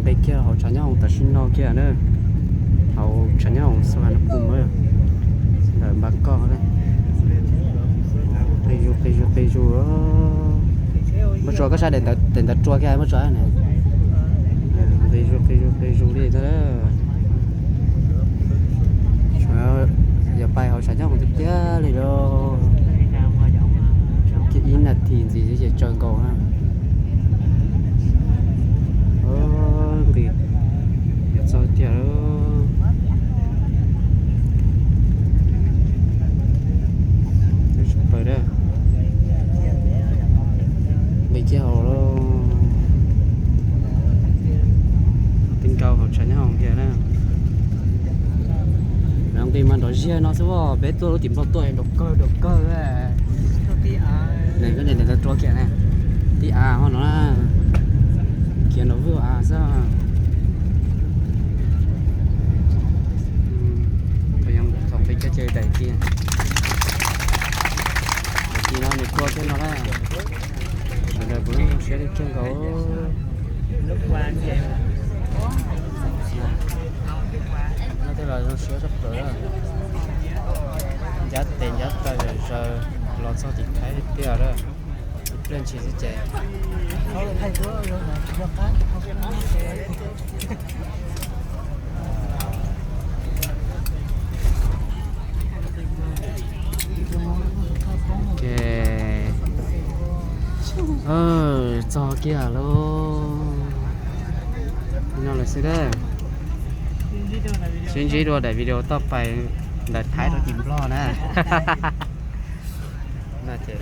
Qi kiag hauv tshav nyob hoom tam sim no kiag na. Hauv tshav nyob hoom Suvarnabhumi ntawm Npab Koj, qi zus qi zus qi zus. Muab tso koj saib daim ntawv rua kiag, muab tso na. Qi zus qi zus qi zus li ntawd. Yuav pais hauv tshav nyob hoom tiag tiag li lauj. Kiag ib nas this ntxiv ces tsaws nkaus na. Nqis, yuav txog tiag lauj. Tsis paub da. Nqis kiag hauv lauj. Tij nkaus hauv tshav nyob hoom kiag na. Lawv nqis mas nrov ziag no xwb os, peb tuaj lub tim Nplog tuaj nrov kawg nrov kawg. Nws koj niam ntawd rua kiag na, tib av ho no na, khiav nrov vwj av xwb. Thaum nqis kiag ces daim ti, daim ti no nws rua kiag no na. Sawv daws kuj zoo siab li kawg nkaus. Nyob tej los zoo siab tshaj plaws. Ncab tes ncab taw zom zaws los txog tim Thaib tiag tiag lawm. Ib pliag ntshis xwb ces txog kiag lauj. No lawm xwb dab. Sib ntsib dua daim video toj pais ntawm Thaib rau tim Nplog na. No ces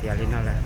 tiav li no lawm.